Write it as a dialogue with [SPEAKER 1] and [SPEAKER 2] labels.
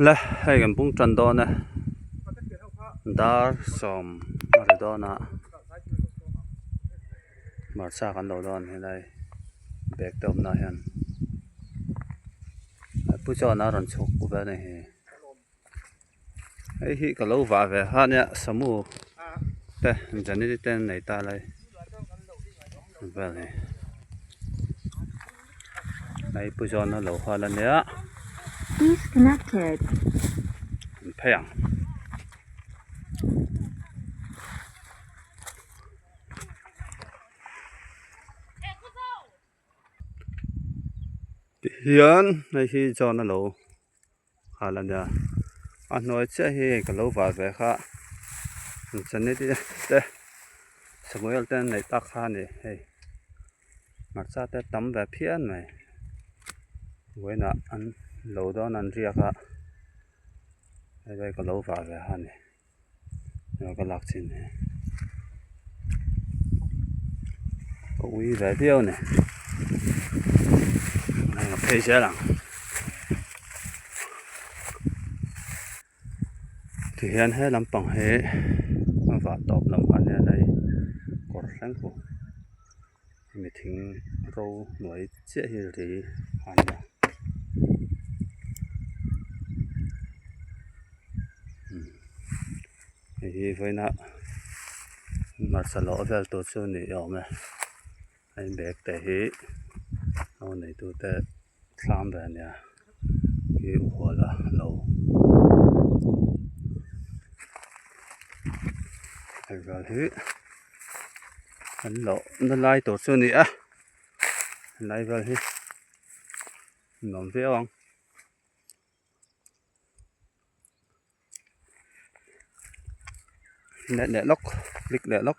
[SPEAKER 1] Le hei kan bung tan dawn e dar sawm a ri dawn a hmarcha kan lo dawn helai bag te awmna ah hian pu chuan a rawn chhuk ve a ni hi hei hi ka lo vah ve kha ania samu te janeti te an nei ta lai vel hi hei pu zawna lo hual ania
[SPEAKER 2] Disconnected.
[SPEAKER 1] An phei ang. Tihian hei hi John a lo hal a nia a hnuai chiah hi ka lo vah ve kha Janeti te Samuel te an neih tak kha a ni hei hmarcha te tam ve phian mai vawiinah an lo dawn an riak a hei ka lo vah ve kha a ni. Ka lak chin hi ka ui ve viau a ni a phei zel ang tihian he lampang hi a vah tawp loh kha nia hei kawr thleng pawh hemi thing ro hnuai chiah hi ri a nia. Hei hi vawiina hmarcha lawh vel tur chu ni awm e hei bag te hi lo neitu te thlam ve a nia hi hual a lo hei vel hi an lawh na lai tur chu a ni a helai vel hi nuam viau ang. Leh leh lawk click leh lawk.